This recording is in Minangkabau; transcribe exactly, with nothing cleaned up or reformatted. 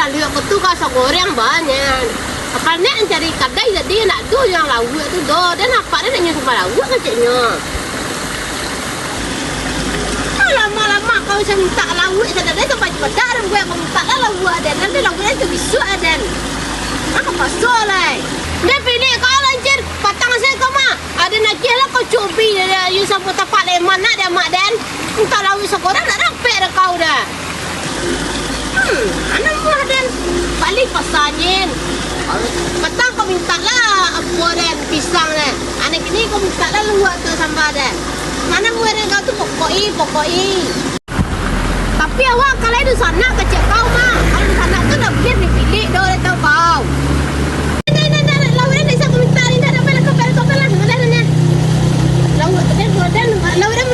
Lalu ko tu ka sagoreng banyak. Apa nak cari kadai jadi nak tu yang lauak tu doh. Dan apa dia nak nyuruh lauak keceknya. Lama-lama kau minta lauak sadada sampai pada orang buat kau minta lah lauak dan nanti lauak itu bisuak dan. Apa pasal lai? Dia pilih kau lancir patang saya kau mah. Ada nak kira lah kau cubi dia, dia, you sama tapak leman nak dia mak dan. Entah lauak sagoreng nak rapek dah kau dah. Hmm, anak muah dan balik pasanyin. Patang kau minta lah apo dan pisang dan. Anak kini kau minta lah lauak tu sambal dan. Mana muah dan kau tu pokok-i, pokok-i. Tapi awak kalau dunsanak kecek kau mah. Kalau dunsanak tu nak biar dipilih doh, dah tahu kau. Indak, indak, indak, lauak dan bisa kau minta, indak, indak, indak, indak, indak, indak. Lauak tu dan, dan, lauak dan